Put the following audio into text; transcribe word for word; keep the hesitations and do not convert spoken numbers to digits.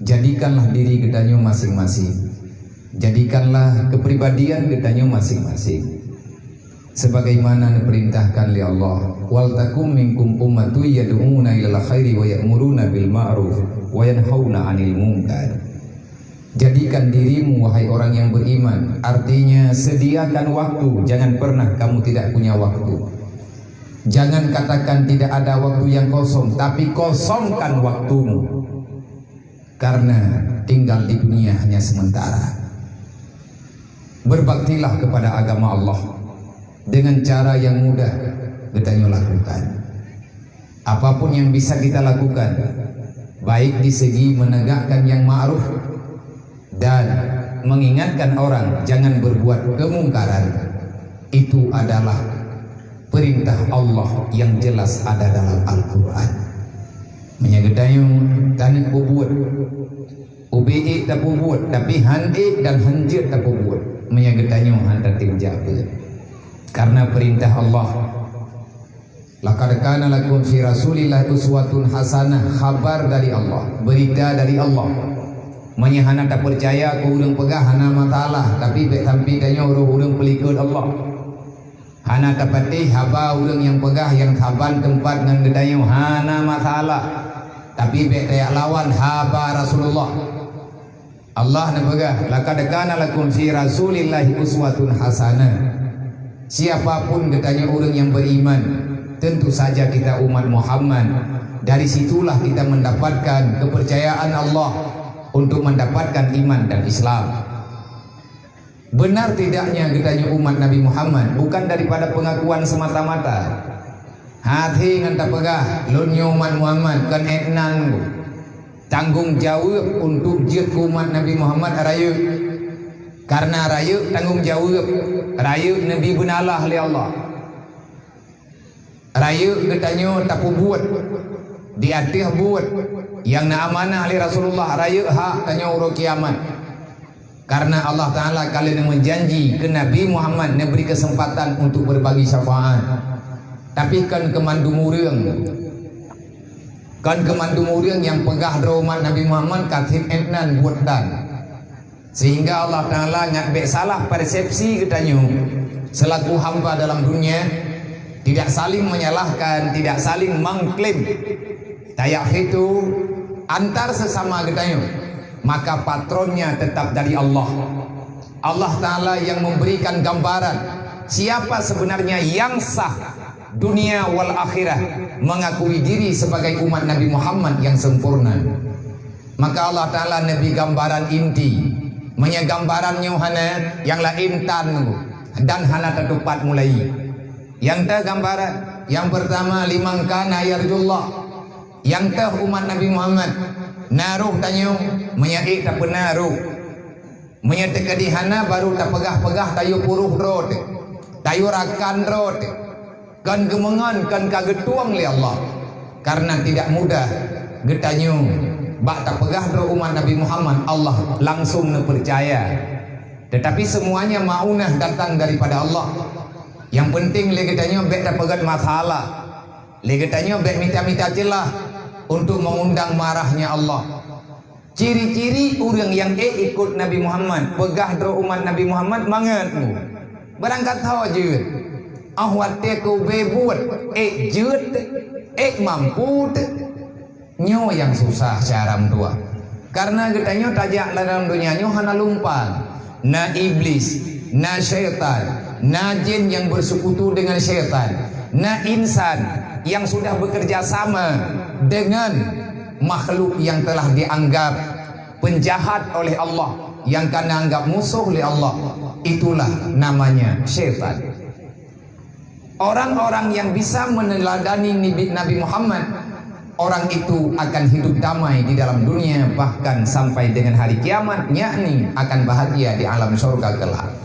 Jadikanlah diri geutanyoe masing-masing. Jadikanlah kepribadian geutanyoe masing-masing. Sebagaimana neupeurintahkan lé Allah, "Wal takum minkum ummatun yad'una ilal khairi wa ya'muruna bil ma'ruf wa yanhauna 'anil munkar." Jadikan dirimu, wahai orang yang beriman, artinya sediakan waktu, jangan pernah kamu tidak punya waktu. Jangan katakan tidak ada waktu yang kosong, tapi kosongkan waktumu. Karena tinggal di dunia hanya sementara. Berbaktilah kepada agama Allah dengan cara yang mudah geutanyoe lakukan. Apapun yang bisa kita lakukan, baik di segi menegakkan yang ma'ruf dan mengingatkan orang jangan berbuat kemungkaran, itu adalah perintah Allah yang jelas ada dalam Al-Quran. Meunyoe geutanyoe taneuk peubuet, ubé ék tapeubuet, tapi han ék dan han jeuet tapeubuet, meunyoe geutanyoe han tatem jak beuet. Karena perintah Allah, "Laqad kana lakum fi Rasulillah uswatun hasanah," khabar dari Allah, berita dari Allah. Meunyoe hana tapeucaya keu ureuëng peugah, hana masalah, tapi bék sampai tanyoe ureuëng-ureuëng peulikot Allah. Hana tapatéh haba ureuëng nyang peugah nyang saban teumpat ngon geutanyoe, hana masalah, tapi bék tajak lawan haba Rasulullah. Allah neupeugah, "Laqad kana lakum fi Rasulillahi uswatun hasanah." Siapapun geutanyoe ureuëng nyang beriman, tentu saja kita umat Muhammad. Dari situlah kita mendapatkan kepercayaan Allah untuk mendapatkan iman dan Islam. Benar tidaknya geutanyoe umat Nabi Muhammad bukan daripada pengakuan semata-mata. Hati ngon tapeugah, "Lôn nyoe umat Muhammad," kon ék nan. Tanggong jaweueb untuk jeuet keu umat Nabi Muhammad rayeuk. Karena rayeuk tanggong jaweueb, rayeuk neubi beunalah lé Allah. Rayeuk geutanyoe tapeubuet di ateueh buet nyang na amanah lé Rasulullah, rayeuk hak tanyoe uroe kiamat. Karena Allah Ta'ala ka lheueh meujanji keu Nabi Muhammad neubri keuseumpatan untuk beubagi syafaat. Tapi kon keu mandum ureuëng. Kon keu mandum ureuëng nyang peugah droe umat Nabi Muhammad ka seb ék nan buet tan. Sehingga Allah Ta'ala ngat bék salah persepsi geutanyoe selaku hamba dalam dunia, tidak saling menyalahkan, tidak saling mengklaim. Tayak itu antar sesama geutanyoe, maka patronnya tetap dari Allah. Allah Ta'ala yang memberikan gambaran siapa sebenarnya yang sah dunia wal akhirah mengakui diri sebagai umat Nabi Muhammad yang sempurna. Maka Allah Ta'ala neubi gambaran inti. Meunyoe gambaran nyoe hana, nyang laén tan nunggu dan hana tatupat mulai. Nyang teuh gambaran, nyang pertama, liman kana yarjullah. Nyang teuh umat Nabi Muhammad, na roh tanyoe, meunyoe ék tapeuna roh. Meunyoe teukeudi hana, baru tapeugah-peugah tayue puruh droe teuh, tayue rakan droe teuh. Kon geumeungon, kon ka geutueng lé Allah. Karena tidak mudah geutanyoe bak tapeugah droe umat Nabi Muhammad, Allah langsung neupeucaya. Tetapi semuanya maunah datang daripada Allah. Yang penting lé geutanyoe bék tapeugét masalah. Lé geutanyoe bék mita-mita ceulah untuk mengundang marahnya Allah. Ciri-ciri ureuëng nyang ék ikot Nabi Muhammad, peugah droe umat Nabi Muhammad mangat mu. Barangkat tho jeuet. Oh watée keu ubé buet, ék jeuet, ék mampu teuh. Nyoe nyang susah cara meutuah. Karena geutanyoe tajak dalam donya nyoe hana lumpang. Na iblis, na syaitan, na jin yang bersekutu dengan syaitan, na insan yang sudah bekerja sama dengan makhluk yang telah dianggap penjahat oleh Allah, yang ka neuanggap musuh lé Allah, itulah namanya syaitan. Orang-orang yang bisa meneladani Nabi, Nabi Muhammad, orang itu akan hidup damai di dalam dunia, bahkan sampai dengan hari kiamat, yakni akan bahagia di alam syurga kelak.